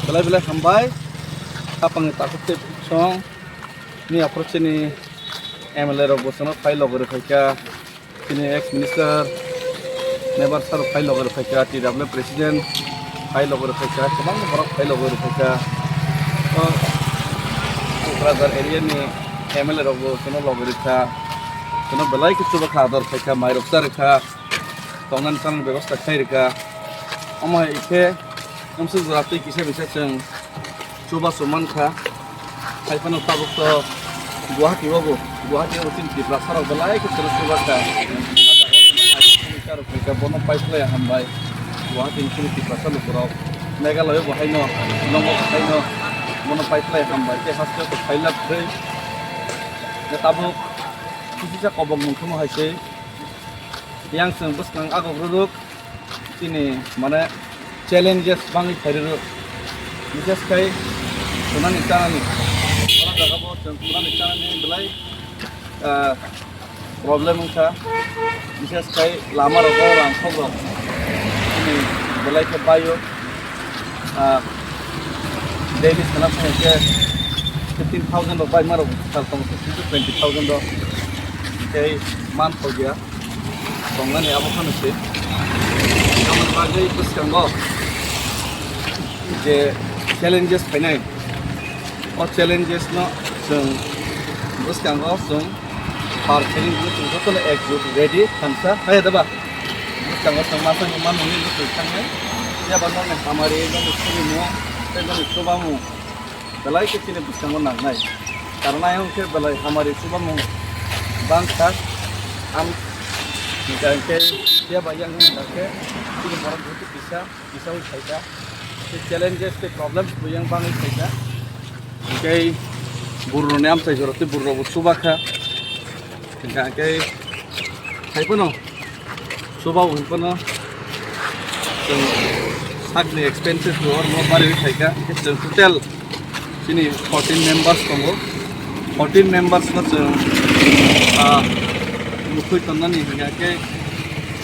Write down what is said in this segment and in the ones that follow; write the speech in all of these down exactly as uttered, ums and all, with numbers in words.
Belai belai hambai. Khapangni takhuk tei song. Ni aphuru chini M L A rok bo chwngno phai logi rwkhaikha. Chini ex minister, member sir phai logi rwkhaikha, T W president phai logi rwkhaikha, kwbangma borok phai logi rwkhaikha. O Kokrajhar area ni M L A rok bo chwngno logi rwkha. Chwngno belai khe chuba kha, ador khaikha, mai rok cha rwkha. Tongnani chanani bebosta khai rwkha. Omo hai khe amsuk jora twi kisa bisa chwng chubachu mankha. Haiphano tabuk to Guwahati o bo, Guwahati o bo chini Tiprasa rok belai khe chwla chuba kha. Bono paiplai hambai. Guwahati ni chini Tiprasa lukurok Meghalaya bo haino, Shillong bo haino, bono paiplai hambai. Tei haste to phailak tei tabuk kisisa kobok mungkhumo hai se. Yang chwng bwskang agok rwrwk chini mane challenges bangwi phairwrwk, bises khai khunani chanani, oro jagao chwng khunani chanani belai, ah, problem wngkha, bises khai lama rogo rangkhok rok chini belai khe baio. Ah, daily sana phai khe fifteen thousand rok bai ma rok sal tong, fifteen to twenty thousand rok tei man thok ya tongnani abo phano se. Aboni bagwi bwskango je challenges phainai, o challenges no chwng bwskango chwng par khainai, chwng jotono ekjut ready thansa hai da ba. Bwskango chwng masa ni manmung ni bwswk thangnai. Phiya ba nokni hamari, nokni surimung tei nokni chubamung belai khe chini bwskango nangnai. Karon ayang khe belai hamari chubamung bangkha. Am hingkha hingkhe phiya ba yang hingkha khe chini borok buti kisa, kisa wi phaikha. Tei challenges tei problems bo yang bangwi phaikha. Hingkhe bururokni amchai jora tei bururokbo chubakha. Hingkha hingkhe hai phano chuba hwn phano chwng sakni expenses bo oro barwi phaikha. Hingkhe chwng total chini fourteen members tongo. Fourteen members no chwng, ah, mukhwi tonnani hingkha khe,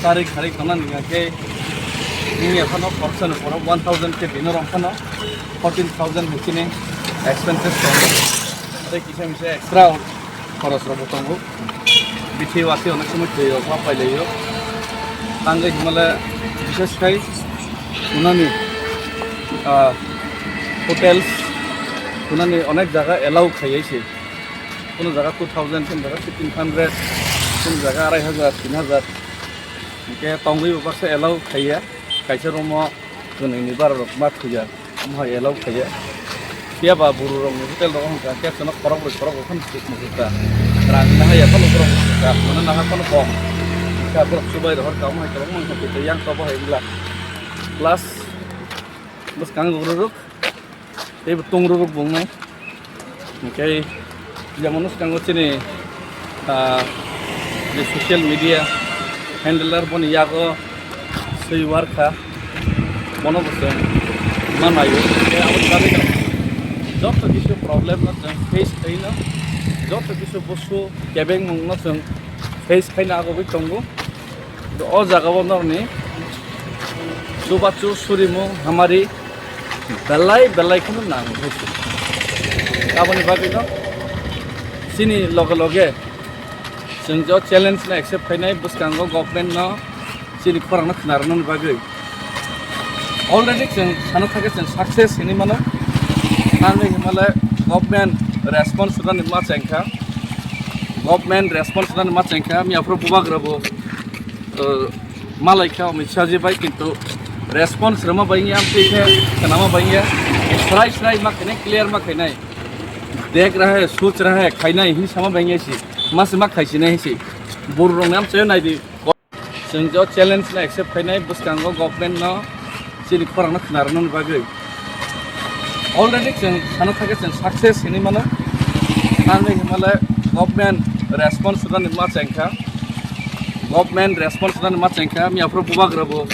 chari khari tonnani hingkha khe, nini phano khoroksa ni borok one thousand khe bini rok phano fourteen thousand hai chini expenses tongo. Tei kisa misa extra khorosrokbo tongo. Bithi wasi onek somoi twi rok ma pailaio. Tangwi hwnmale bises khai khunani, ah, hotels khunani onek jaga allow khaiya se. Kono jaga two thousand, kono jaga fifteen hundred, kono jaga arai hajar, tin hajar. Hingke tongwi bo baksa allow khaiya. Kaisa room o chwnwi ni bara rok ma thuya. Omo hai allow khaiya. Phiya ba buru rok ni hotel rok wngkha khe chwngno khorok brwi khorok rok phano suk muchukha. Rang nahaya phano borok muchukha, mano naha phano kok. Kha borok chubai rohor kha, omo hai kwbangma wngkha, tei yang tobo hai wngla. Plus bwskang rok rok tei bo tong rok rok bo wngnai. Hingke jemon bwskango chini, ah, je social media handler boni yago swi warkha, bono bo chwng ma naio. Hingke aboni bagwino joto kisu problem no chwng face khaino, joto kisu busu kebengmung no chwng face khaino agogwi tongo. O jagao norni chubachu surimung hamari belai belai kheno nang. Aboni bagwino chini loge loge chwng je o challenge no accept khainai bwskango government no chini khorang no khna rwnani bagwi. Already chwng sano thangkhe chwng success hinwi mano. Nangwi hinmale government response rwnani ma chengkha. Government response rwnani ma chengkha. Miyaphuru bubagra bo, uh, malaikha Amit Shah ji bai, kintu response rwma bai wngya, amtwi khe khnama bai wngya. Srai srai ma khainai, clear ma khainai. Dekh raha hai, soch raha hai, khainai hinwi sama bai wngya si. Ma se ma khaisinai si. Buru rokni amchaio naidi. Chwng je o challenge no accept khainai bwskango government no chini khorang no khna rwnani bagwi. Already chwng sano thangkhe chwng success hinwi mano. Nangwi hinmale government response rwnani ma chengkha. Government response rwnani ma chengkha. Miyaphuru bubagra bo,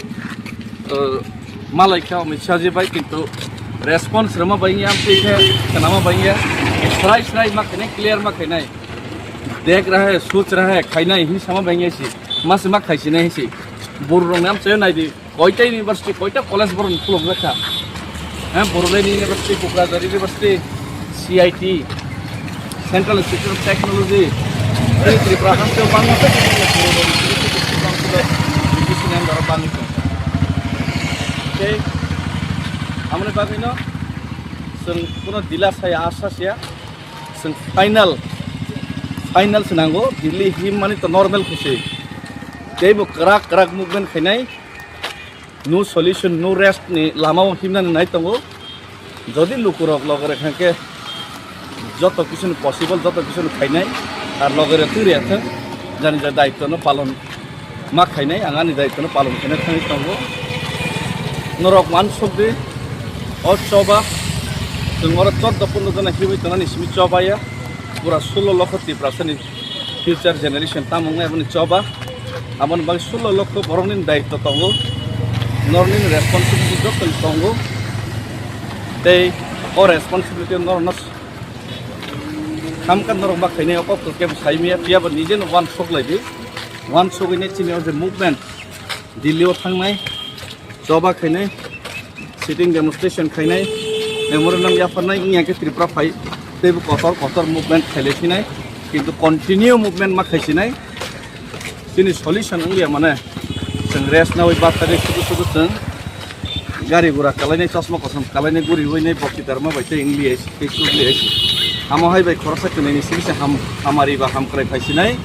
uh, malaikha Amit Shah ji bai, kintu response rwma bai wngya, amtwi khe khnama bai wngya. Srai srai ma khainai, clear ma khainai. Dekh raha hai, soch raha hai, khainai hinwi sama bai wngya si. Ma se ma khaisinai si. Buru rokni amchaio naidi. Koita university, koita college borokni khulukjak kha. Hah, Bodoland University, Kokrajhar University, C I T, Central Institute of Technology, tei Tripura hamsao bangma khe bisi nang doro bangwi tong. Tei amoni bagwino chwng kuno dila saya, asa saya, chwng final, final se nango, Delhi himmani to normal khusi. Teibo kwrak kwrak movement khainai, no solution, no rest ni lama o himnani nai tongo. Jodi lukurok logere khankhe joto kisuni possible, joto kisuni khainai, ar logere twi rwya thang, jani ja daitwno palon ma khainai, ang ani daitwno palon khaina thangwi tongo. Norok uansuk di, o choba, chwng oro chordo pondro jona hiwi tongnani simi choba ya, pura sullo lokho Tiprasani future generation tamo wngnai aboni choba. Aboni bagwi sullo lokho borokni daitw tongo, norokni responsibility joto tongo. Tei o responsibility norokno khamkha norok ma khainai o kok khe saimaya, phiya bo nije no uansuk lai di. Uansugwi nai chini o je movement Delhi o thangnai, choba khainai, sitting demonstration khainai, memorandum yapharnai, wngya khe Tripura phai, teibo kotor kotor movement khailai sinai, kintu continue movement ma khai sinai. Chini solution wngya mane, chwng rest nawi batari sudu sudu chwng gari gura kalainai, chosma kosom kalainai, guri uinai, bokti darma bai tei wngli hai se, tei chukli hai se. Amo hai bai khoroksa kwnwi ni simi se ham, hamari ba hamkrai phai sinai.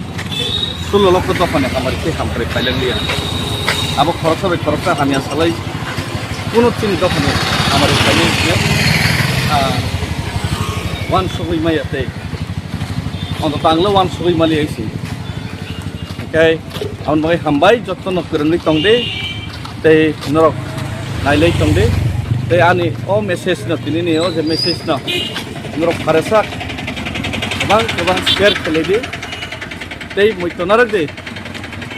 Sullo lokho dophani hamari tei hamkrai phailang liya. Abo khoroksa bai khoroksa hamya salai. Kuno chini dophani hamari khainai se, ah, uansugwi maya tei. Ondo tanglo uansugwi mali hai se. Hingkhe aboni bagwi hambai, jotono kwrwngwi tong di, tei norok nailai tong di. Tei ani o message no, tinini o je message no norok pharesak kwbang kwbang share khlai di. Tei muitu narwk di,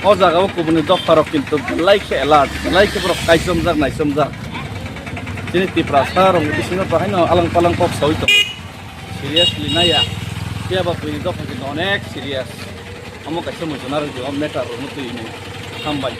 o jaga o kubuni dopha rok kintu belai khe alert, belai khe borok kaichomjak naichomjak. Chini Tiprasa rok ni bisingo to haino alang palang kok sawi tongo. Seriously naya. Phiya ba buini dopha kintu onek serious. Omo kaisa muitu narwk di, o matter rok no twi ni. Hambai.